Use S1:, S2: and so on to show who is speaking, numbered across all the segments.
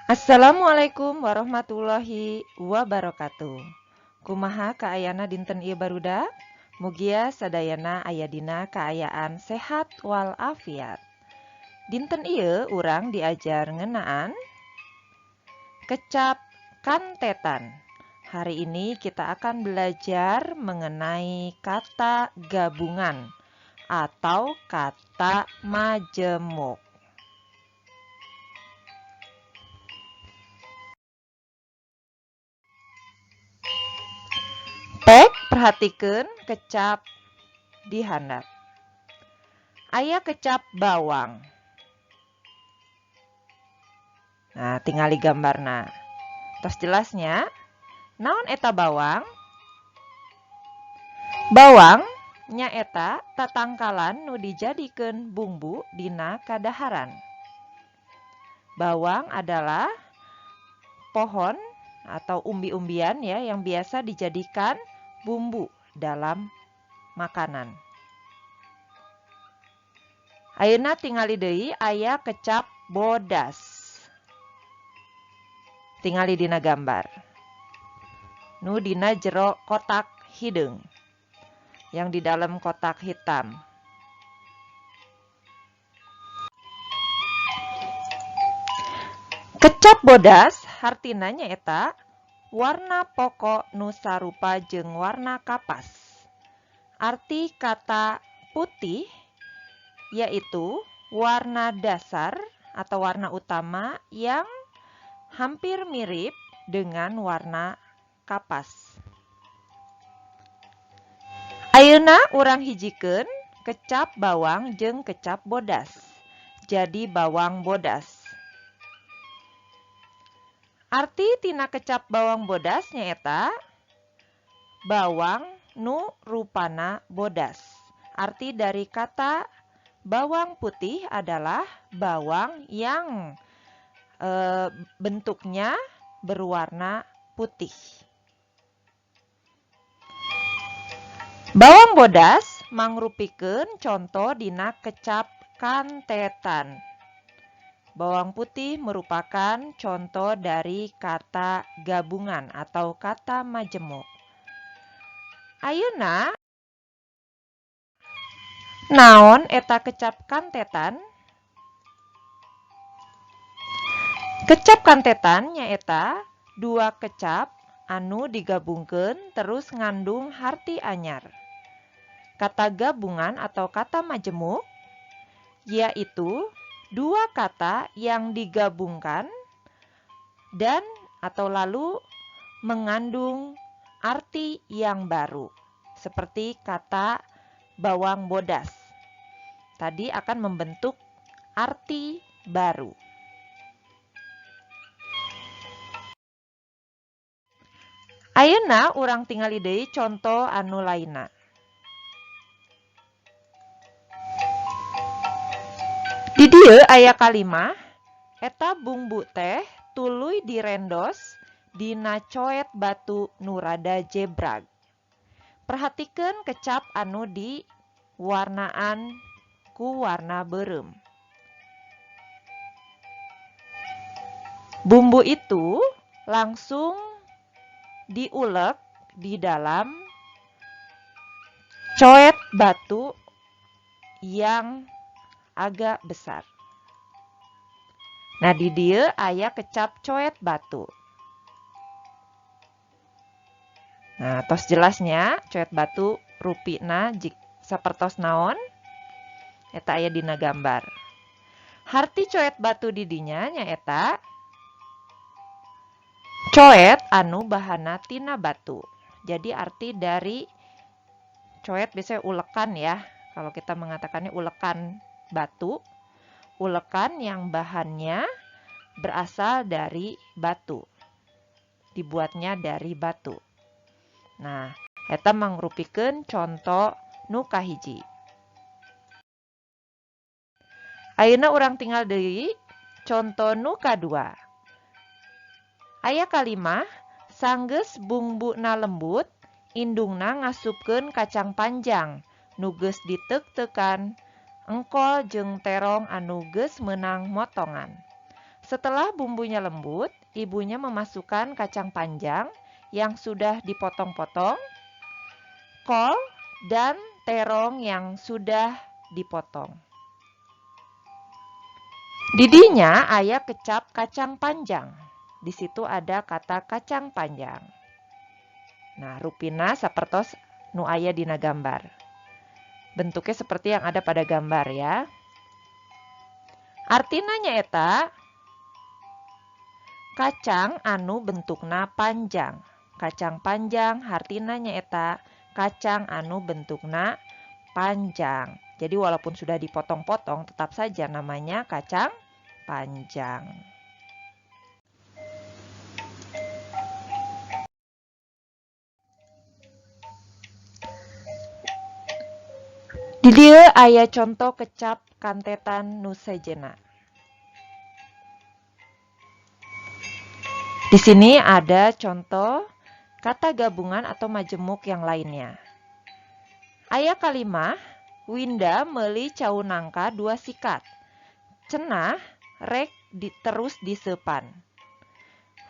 S1: Assalamualaikum warahmatullahi wabarakatuh. Kumaha kaayana dinten ieu barudak? Mugia sadayana aya dina kaayaan sehat walafiat. Dinten ieu urang diajar ngeunaan kecap kantetan. Hari ini kita akan belajar mengenai kata gabungan atau kata majemuk. Pek, perhatikan kecap di handap. Aya kecap bawang. Nah, tingali gambarna. Tos jelasnya, naon eta bawang? Bawang nyaeta tatangkalan nu dijadikeun bumbu dina kadaharan. Bawang adalah pohon atau umbi-umbian ya yang biasa dijadikan bumbu dalam makanan. Ayeuna tingali deui aya kecap bodas. Tingali dina gambar. Nu dina jero kotak hideung. Yang di dalam kotak hitam. Kecap bodas hartina nyaeta warna pokok nu sarupa jeung warna kapas. Arti kata putih yaitu warna dasar atau warna utama yang hampir mirip dengan warna kapas. Ayeuna urang hijikeun kecap bawang jeung kecap bodas. Jadi bawang bodas. Arti tina kecap bawang bodas nyaeta bawang nu rupana bodas. Arti dari kata bawang putih adalah bawang yang bentuknya berwarna putih. Bawang bodas mangrupikeun conto dina kecap kantetan. Bawang putih merupakan contoh dari kata gabungan atau kata majemuk. Ayeuna naon eta kecap kantetan? Kecap kantetan nyaeta dua kecap anu digabungkeun terus ngandung harti anyar. Kata gabungan atau kata majemuk yaitu dua kata yang digabungkan dan atau lalu mengandung arti yang baru. Seperti kata bawang bodas. Tadi akan membentuk arti baru. Ayeuna urang tingali deui conto anu lainna. Di dieu aya kalimah eta bumbu teh tuluy direndos dina coet batu nu rada jebrag. Perhatikeun kecap anu diwarnaan ku warna beureum. Bumbu itu langsung diulek di dalam coet batu yang agak besar. Nah, di dieu aya kecap coet batu. Nah, tos jelasnya coet batu rupina sapertos naon? Eta aya dina gambar. Harti coet batu di dinya nyaeta coet anu bahanna tina batu. Jadi arti dari coet biasanya ulekan ya. Kalau kita mengatakannya ulekan batu, ulekan yang bahannya berasal dari batu. Dibuatnya dari batu. Nah, eta mangrupikeun conto nu kahiji. Ayeuna urang tinggal deui conto nu kadua. Aya kalimah sanggeus bumbuna lembut, indungna ngasupkeun kacang panjang nu geus diteuk-teukan, engkol jeung terong anu geus meunang motongan. Setelah bumbunya lembut, ibunya memasukkan kacang panjang yang sudah dipotong-potong, kol, dan terong yang sudah dipotong. Didinya aya kecap kacang panjang. Di situ ada kata kacang panjang. Nah, rupina sapertos nu aya dina gambar. Bentuknya seperti yang ada pada gambar ya. Artina nyaeta kacang anu bentukna panjang. Kacang panjang hartina nyaeta kacang anu bentukna panjang. Jadi walaupun sudah dipotong-potong tetap saja namanya kacang panjang. Di dieu aya conto kecap kantetan nu sejenna. Di sini ada contoh kata gabungan atau majemuk yang lainnya. Aya kalimah, Winda meuli cau nangka 2 sikat. Cenah rek terus diseupan.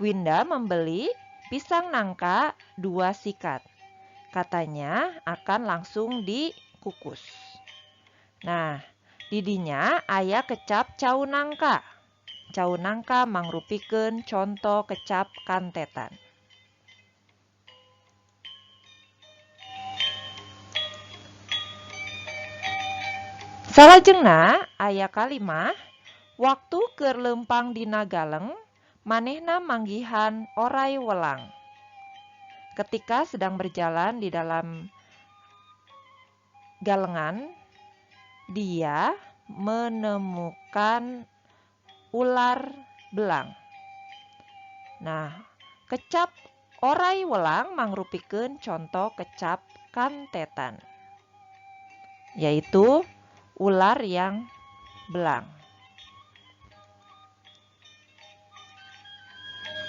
S1: Winda membeli pisang nangka 2 sikat. Katanya akan langsung dikukus. Nah, didinya aya kecap cau nangka. Cau nangka mangrupikeun conto kecap kantetan. Salajengna aya kalimah, waktu keur leumpang dina galeng, manehna manggihan orai welang. Ketika sedang berjalan di dalam galengan, dia menemukan ular belang. Nah, kecap orai welang mangrupikeun conto kecap kantetan, yaitu ular yang belang.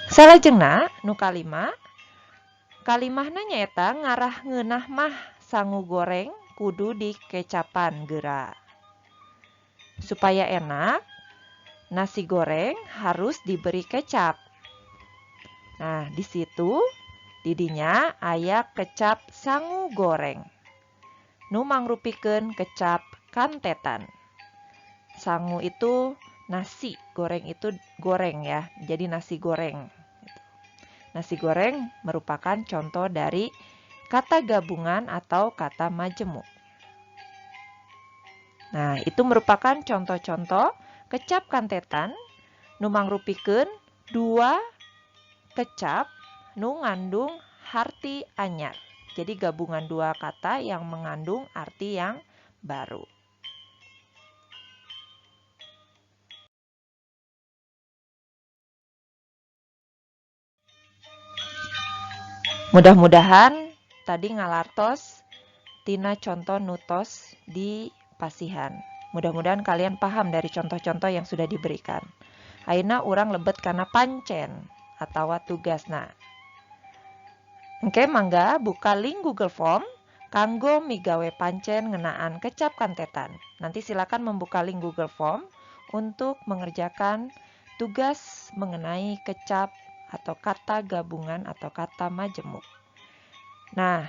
S1: Salajengna nu kalima, kalimahna nyaeta ngarah ngeunah mah sangu goreng kudu dikecapan geura. Supaya enak, nasi goreng harus diberi kecap. Nah, di situ didinya aya kecap sangu goreng. Nu mangrupikeun kecap kantetan. Sangu itu nasi, goreng itu goreng ya. Jadi nasi goreng. Nasi goreng merupakan contoh dari kata gabungan atau kata majemuk. Nah, itu merupakan contoh-contoh kecap kantetan nu mangrupikeun 2 kecap nu ngandung harti anyar. Jadi gabungan 2 kata yang mengandung arti yang baru. Mudah-mudahan tadi ngalartos tina contoh nutos di pasihan. Mudah-mudahan kalian paham dari contoh-contoh yang sudah diberikan. Ayeuna urang lebet kana pancen atawa tugasna. Engke mangga buka link Google Form kanggo migawe pancen ngenaan kecap kantetan. Nanti silakan membuka link Google Form untuk mengerjakan tugas mengenai kecap atau kata gabungan atau kata majemuk. Nah,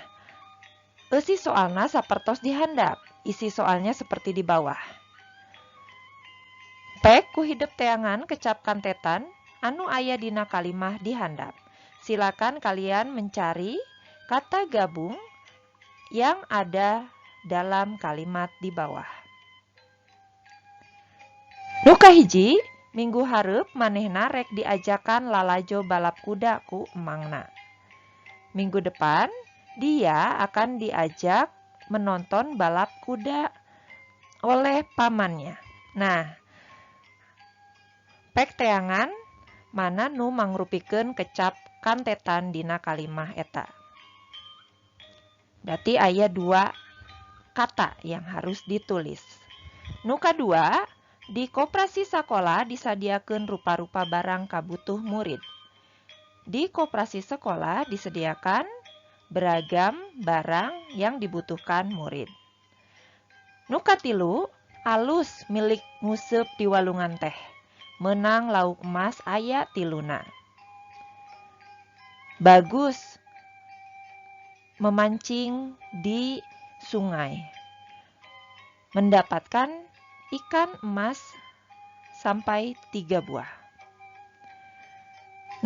S1: eusi soalna sapertos dihandap. Isi soalnya seperti di bawah. Pek ku hidep teangan kecap kantetan anu aya dina kalimah dihandap. Silakan kalian mencari kata gabung yang ada dalam kalimat di bawah. Nu kahiji, minggu hareup manehna rek diajakan lalajo balap kuda ku emangna. Minggu depan dia akan diajak menonton balap kuda oleh pamannya. Nah, pek teangan mana nu mangrupikeun kecap kantetan dina kalimah eta. Berarti aya 2 kata yang harus ditulis. Nu kadua, di koperasi sakola disadiakeun rupa-rupa barang kabutuh murid. Di koperasi sekolah disediakan beragam barang yang dibutuhkan murid. Nu katilu, alus milik nguseup di walungan teh. Meunang lauk emas aya tiluna. Bagus memancing di sungai, mendapatkan ikan emas sampai 3 buah.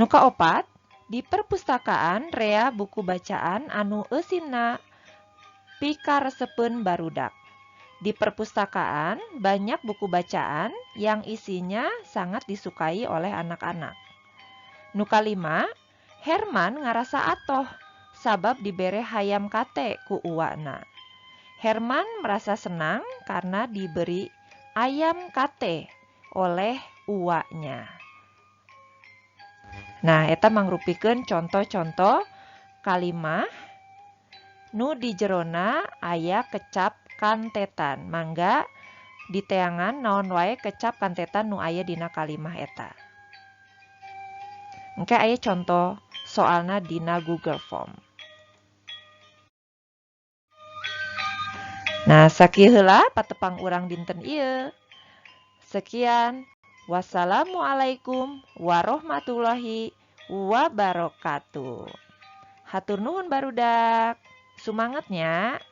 S1: Nu kaopat, di perpustakaan rea buku bacaan anu eusina pikaresepeun barudak. Di perpustakaan banyak buku bacaan yang isinya sangat disukai oleh anak-anak. Nu kalima, Herman ngarasa atoh sabab dibere hayam kate ku uwana. Herman merasa senang karena diberi ayam kate oleh uaknya. Nah, eta mangrupikeun contoh-contoh kalimah nu di jerona aya kecap kantetan. Mangga diteangan naon wae kecap kantetan nu aya dina kalimah eta. Engke aya contoh soalna dina Google Form. Nah, sakieu heula patepang urang dinten ieu. Sekian. Wassalamualaikum warahmatullahi wabarakatuh. Hatur nuhun barudak. Sumangetnya.